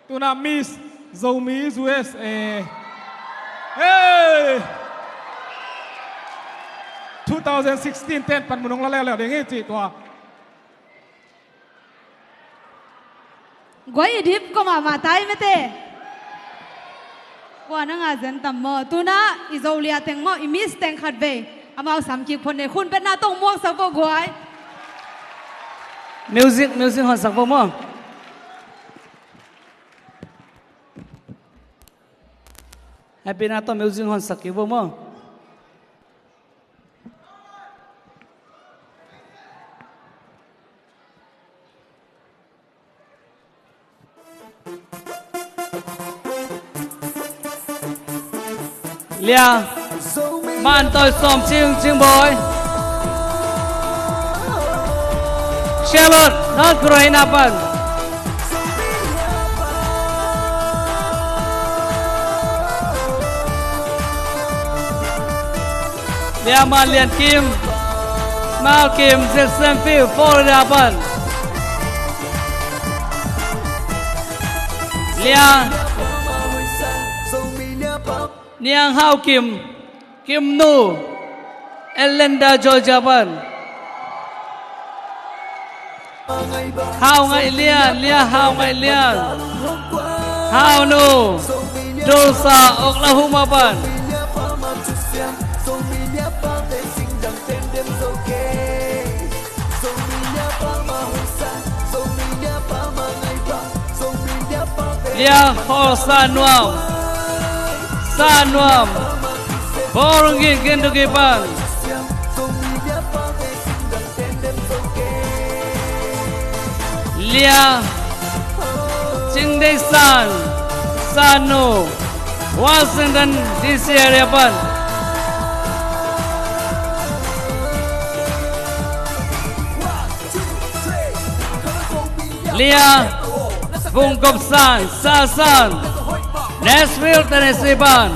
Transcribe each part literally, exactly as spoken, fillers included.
Tuna Miss Zomi U S A. Hey! Two thousand sixteen ten pan mun hong la leuleu ding hi cih tua. Guai i dip ko mahmah tai mete. Kua na ngah zen tam maw? Tuna i Zolia teng maw, i Miss teng khat vei amau sam kik phot ni. Khun betna tawh muangsak vo guai. Music, music honsak vo maw. Happy na tawh music honsak kik vo maw. Lia, man toi som cing cing boy. Charlotte, North Carolina pan. Lia Man Lian Kim, Mal Kim, Jacksonville, Florida pan. Lia Niang Hau Kim, Kim Nu, Atlanta, Georgia pan. Hau Ngaih Lian, Lia Hau Ngaih Lian. Hau Nu, Tulsa, Oklahoma pan. Lia Hau Sa Nuam, Sa Nuam, Bowling Green, Kentucky pan. Lia Cing Dei San, San Nu, Washington D C area pan. Lia Vung Kop San, Sa San, Nashville, Tennessee pan.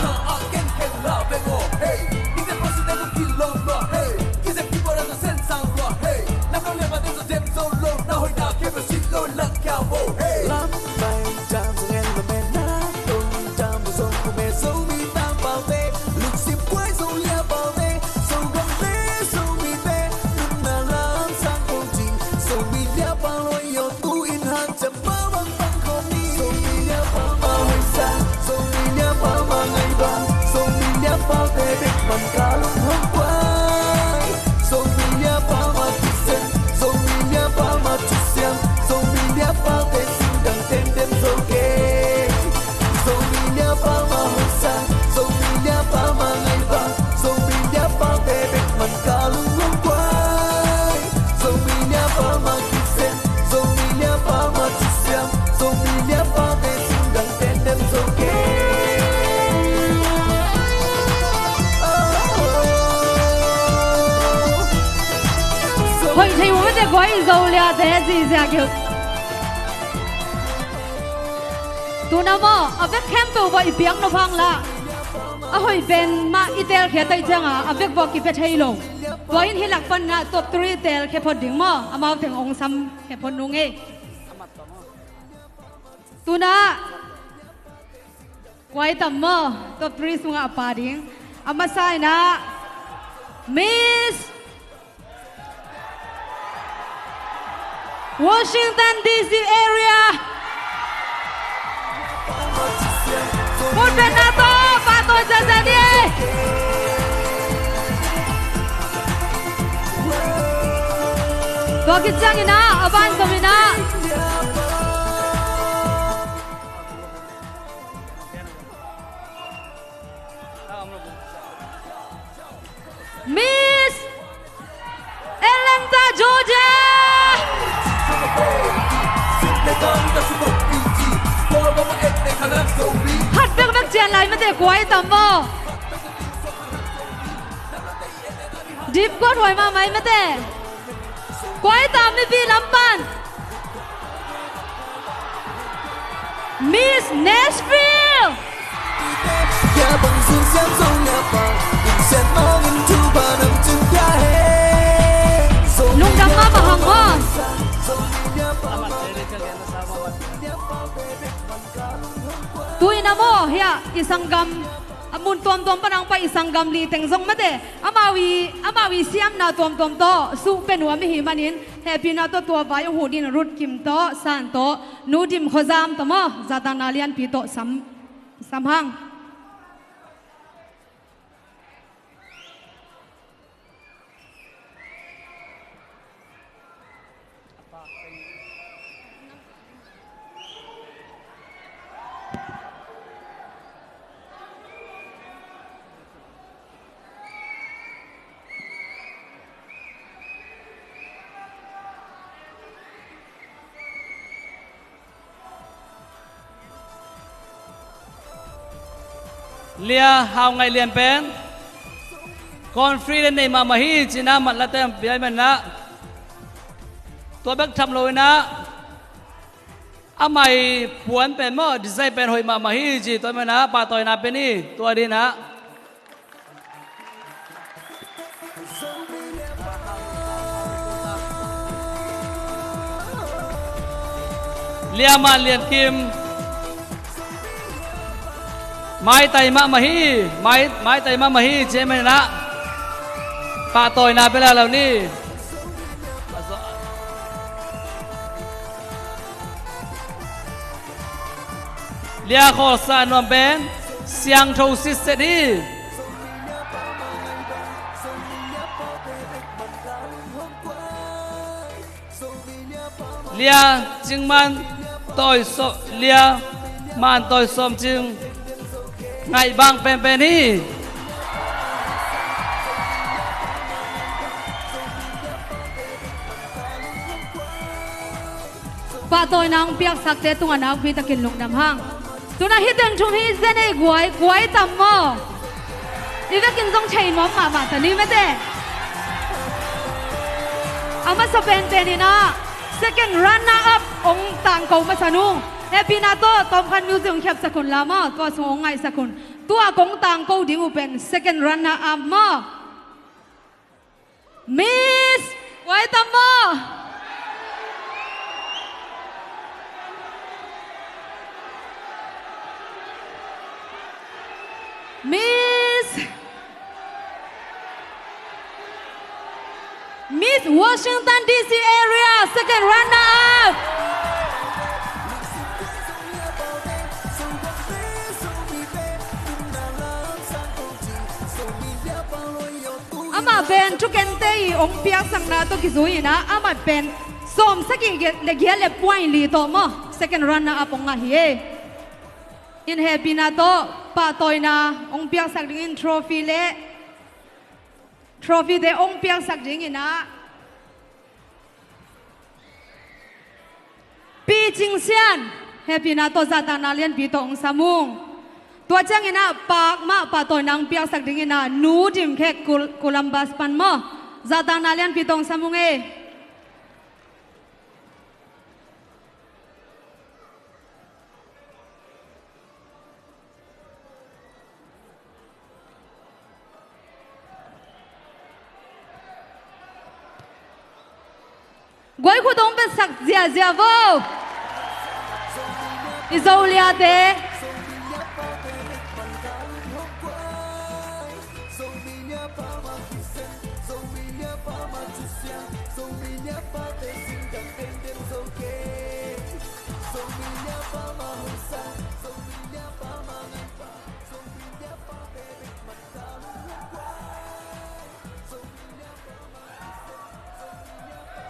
Hoih thei uh mete guai, Zolia te ziahziah kei uh. Tuna maw, a vek khempeuh vua i piak nop hang la, a hoih pen mah i telkhia taih cianga a vek vua kipia thei lo. Tua in hih lak pan na top three telkhia phot ding maw, amau teng ong samkhia phot nung ei. Tuna kuai tam maw, top three sungah a pha ding. A masa in ah Miss Washington D C area. Khut betna tawh pahtawi zenzen ni. Tua khit ciangin ah a ban zom in ah Miss Atlanta, Georgia. Khat bekbek cian lai mete, kuai tam maw. Dip kuat huai mahmah ei mete. Kuai tam mipi lam pan. Miss Nashville. Lungdam mahmah hang aw. Maw, hiah i sanggam a mun tuamtuam pan hong pai i sanggam li teng zong mate, amau i, amau i siamna tuamtuam tawh suhpia nuam i hih manin, hehpihna tawh tua vai hong huh dingin Ruth Kim tawh, San tawh, Nu Dim Khuazam tawh maw, zahtakna lianpi tawh sam, sam hang. Lia Hau Ngaih Lian pen confident nei mahmah hi ci-in ah, mat late hong pia ahih manin ah, tua bek tham lo-in ah, amah i puan pen maw, design pen hoih mahmah hi ci, tua ahih manin ah pahtawina pia ni. Tua dingin ah Lia Man Lian Kim, maitai mahmah hi, mai, maitai mahmah hi ci ahih manin ah pahtawina pia lai lo ni. Lia Khawl Sa Nuam pen siangtho sitset hi. Lia Cing Man Tawi Sawm, Lia Man Tawi Sawm Cing, ngaih bang penpen hi. Pahtawina hong piaksakte tungah nakpi takin lungdam hang. Tu-in ah hih teng thum hi zen ei guai, guai tam maw? I vekin zong thei nuam mahmah ta ni mate. A masa penpen in ah second runner up hong tangko masa nung, hehpihna tawh tawmkhat music hong khiapsak un la maw, tua sung hong ngaihsak un. Tua kong tangko ding uh pen second runner up maw? Miss, guai tam maw? Miss, Miss Washington D C area, second runner up. Amah pen thukente i hong piaksakna tawh kizui in ah, amah pen sawmsagih le giat le point li tawh maw, second runner up hong ngah hi e. In hehpihna tawh pahtawina hong piaksak dingin trophy le, trophy te hong piaksak dingin ah Pi Cing Sian, hehpihna tawh zahtakna lianpi tawh hong sam ung. Tua ciangin ah pakmah pahtawina hong piaksak dingin ah Nu Dim Khek, Col-, Columbus pan maw, zahtakna lianpi tawh hong sam ung e. Guai khut hong betsak ziahziah vo. I Zo Lia te.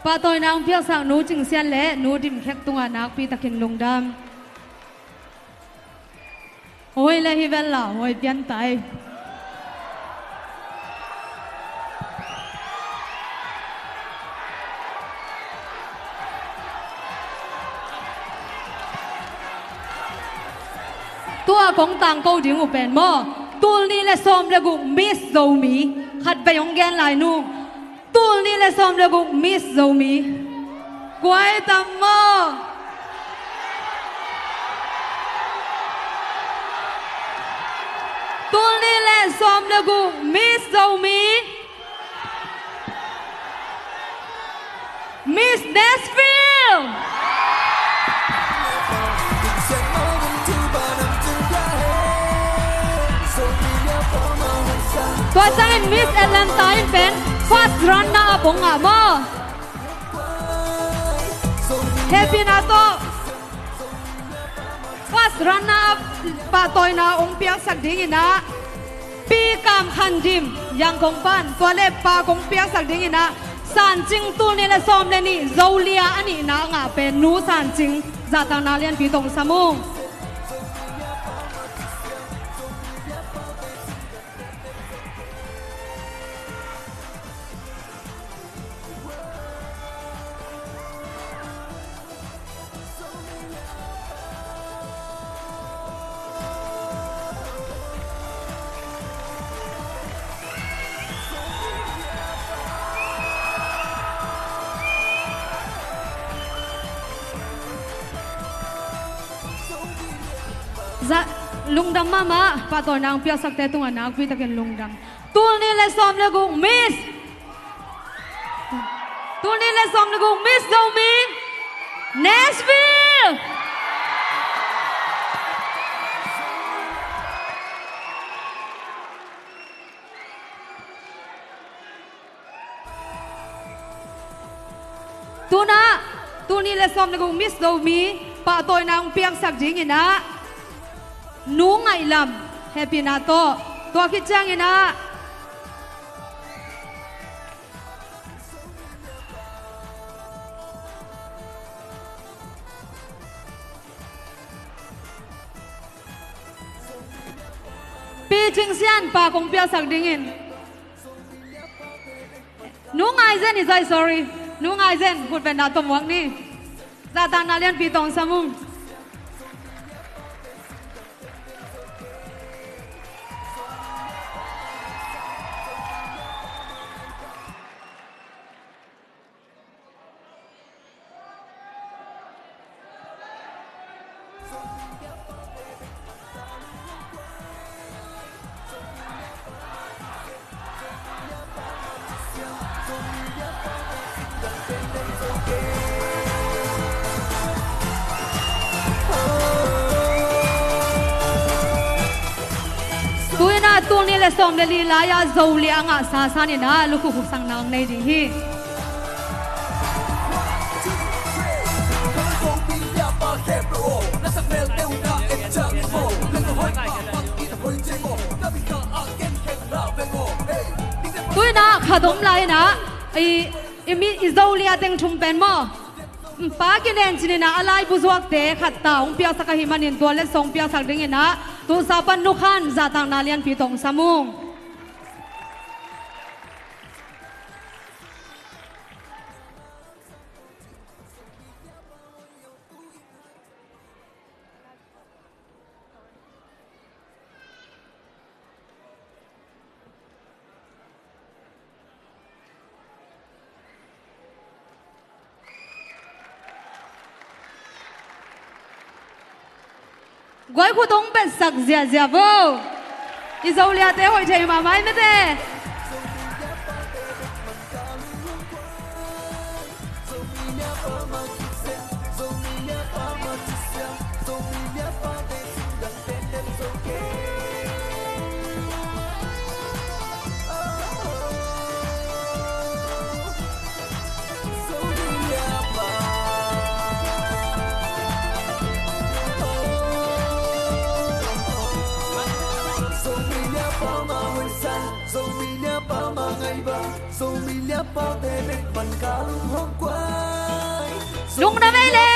Pahtawina hong piaksak Nu Cing Sian le Nu Dim Khek tungah nakpi takin lungdam. Hoi le hi vel la, hoi pian tai. Tua kong tangko ding uh pen maw, tul nih le sawm le guk Miss Zomi, khatvei hong gen lai nung. Tul nih le sawm le guk Miss Zomi. Guai tam maw? Tul nih le sawm le guk Miss Zomi. Miss Nashville. Tua ciangin Miss Atlanta in pen first runner up hong ngah maw? Hehpihna tawh first runner up pahtawina hong piaksak dingin ah Pi Kam Khan Dim, Yangon pan, tua le pa kong piaksak dingin ah San Cing, tul nih le sawm le nih, Zolia a nihna a ngah pen Nu San Cing, zahtakna lianpi tawh hong sam ung. Za, lungdam mahmah, pahtawina hong piaksakte tungah nakpi takin lungdam. Tul nih le sawm le guk Miss, tul nih le sawm le guk Miss Zomi Nashville. Tunah tul nih le sawm le guk Miss Zomi pahtawina hong piaksak dingin ah Nu Ngaih Lam, hehpihna tawh. Tua khit ciangin ah Pi Cing Sian, pa kong piaksak dingin Nu Ngai Zen i zai, sorry. Nu Ngai Zen, khutbetna tawh muak ni. Zahtakna lianpi tawh hong sam ung. Tu-in ah tul nih le sawm le li lai-ah Zolia a ngahsa san in ah lukhu khuksakna hong nei ding hi. Tu-in ah khat om lai-in ah i, i mi, i Zolia teng thum pen maw, Pa Kinen Cin in ah a laibu zuakte khat ta hong piaksak ahih manin tua letsong piaksak dingin ah tusa pan Nu Khan, zahtakna lianpi tawh hong sam ung. Guai khut hong betsak ziahziah vo. I Zoliate hoih thei mahmah hi mete. Lungdam ei le.